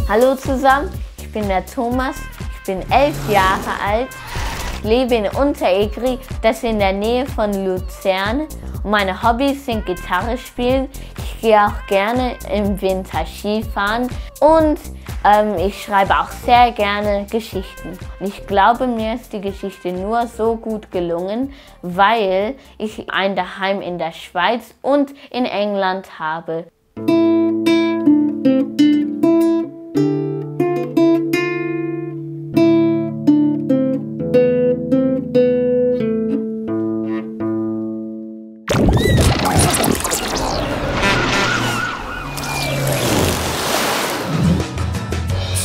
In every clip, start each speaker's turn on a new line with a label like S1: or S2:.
S1: Hallo zusammen, ich bin der Thomas, ich bin 11 Jahre alt, ich lebe in Unteregri, das ist in der Nähe von Luzern. Und meine Hobbys sind Gitarre spielen, ich gehe auch gerne im Winter Skifahren und ich schreibe auch sehr gerne Geschichten. Und ich glaube, mir ist die Geschichte nur so gut gelungen, weil ich ein Daheim in der Schweiz und in England habe.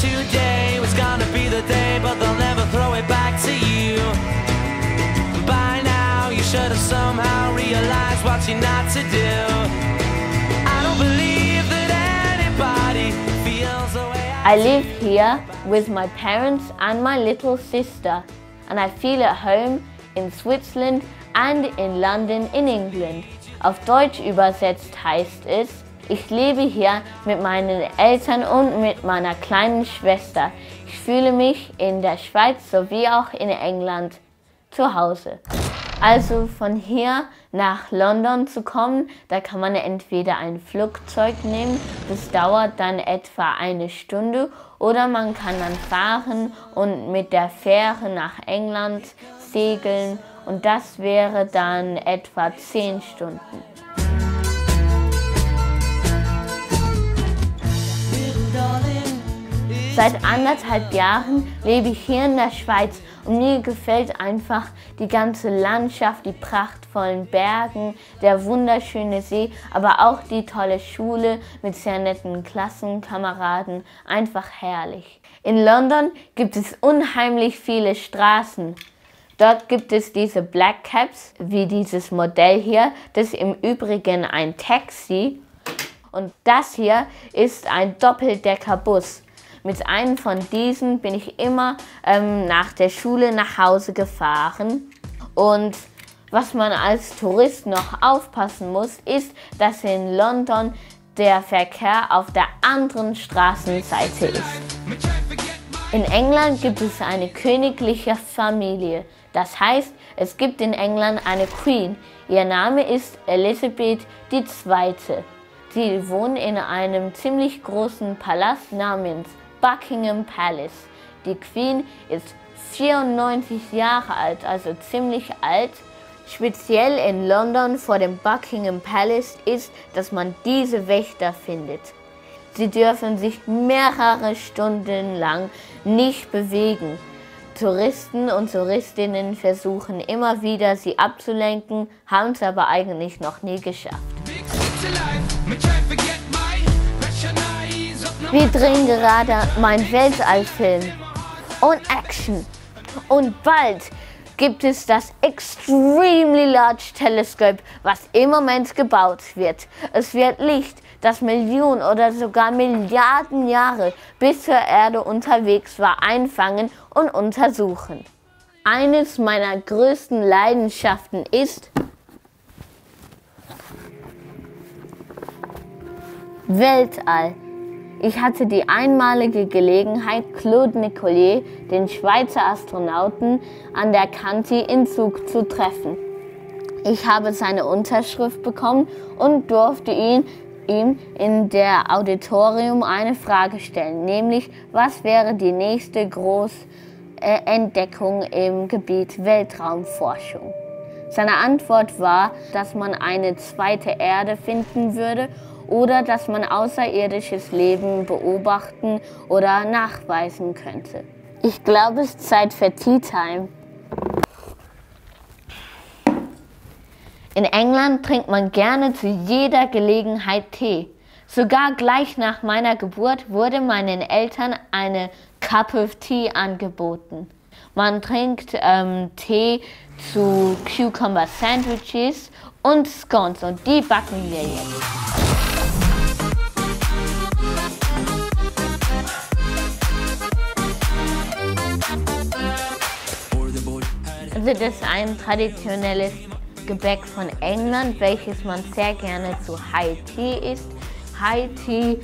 S2: Today was gonna be the day, but they'll never throw it back to you. By now you should have somehow realized what you're not to do. I don't believe that anybody feels the way
S1: I live here with my parents and my little sister, and I feel at home in Switzerland and in London in England. Auf Deutsch übersetzt heißt es: Ich lebe hier mit meinen Eltern und mit meiner kleinen Schwester. Ich fühle mich in der Schweiz sowie auch in England zu Hause. Also von hier nach London zu kommen, da kann man entweder ein Flugzeug nehmen, das dauert dann etwa 1 Stunde, oder man kann dann fahren und mit der Fähre nach England segeln und das wäre dann etwa 10 Stunden. Seit 1,5 Jahren lebe ich hier in der Schweiz und mir gefällt einfach die ganze Landschaft, die prachtvollen Bergen, der wunderschöne See, aber auch die tolle Schule mit sehr netten Klassenkameraden, einfach herrlich. In London gibt es unheimlich viele Straßen. Dort gibt es diese Black Cabs, wie dieses Modell hier, das ist im Übrigen ein Taxi, und das hier ist ein Doppeldeckerbus. Mit einem von diesen bin ich immer nach der Schule nach Hause gefahren. Und was man als Tourist noch aufpassen muss, ist, dass in London der Verkehr auf der anderen Straßenseite ist. In England gibt es eine königliche Familie. Das heißt, es gibt in England eine Queen. Ihr Name ist Elisabeth II. Sie wohnt in einem ziemlich großen Palast namens Buckingham Palace. Die Queen ist 94 Jahre alt, also ziemlich alt. Speziell in London vor dem Buckingham Palace ist, dass man diese Wächter findet. Sie dürfen sich mehrere Stunden lang nicht bewegen. Touristen und Touristinnen versuchen immer wieder, sie abzulenken, haben es aber eigentlich noch nie geschafft. Wir drehen gerade meinen Weltallfilm und Action. Und bald gibt es das Extremely Large Telescope, was im Moment gebaut wird. Es wird Licht, das Millionen oder sogar Milliarden Jahre bis zur Erde unterwegs war, einfangen und untersuchen. Eines meiner größten Leidenschaften ist Weltall. Ich hatte die einmalige Gelegenheit, Claude Nicollet, den Schweizer Astronauten, an der Canty in Zug zu treffen. Ich habe seine Unterschrift bekommen und durfte ihm in der Auditorium eine Frage stellen, nämlich: Was wäre die nächste große Entdeckung im Gebiet Weltraumforschung? Seine Antwort war, dass man eine zweite Erde finden würde oder dass man außerirdisches Leben beobachten oder nachweisen könnte. Ich glaube, es ist Zeit für Tea Time. In England trinkt man gerne zu jeder Gelegenheit Tee. Sogar gleich nach meiner Geburt wurde meinen Eltern eine Cup of Tea angeboten. Man trinkt Tee zu Cucumber Sandwiches und Scones und die backen wir jetzt. Also das ist ein traditionelles Gebäck von England, welches man sehr gerne zu High Tea isst. Haiti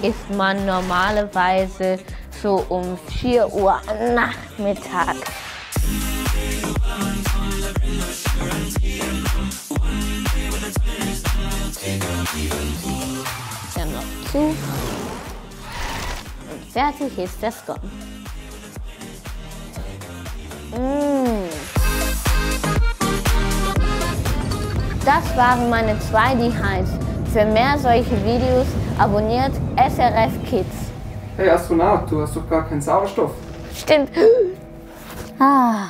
S1: isst man normalerweise so um 4 Uhr Nachmittag. Dann noch zu. Und fertig ist der Scone. Das waren meine 2D-Highs. Für mehr solche Videos abonniert SRF Kids.
S3: Hey Astronaut, du hast doch gar keinen Sauerstoff.
S1: Stimmt. Ah.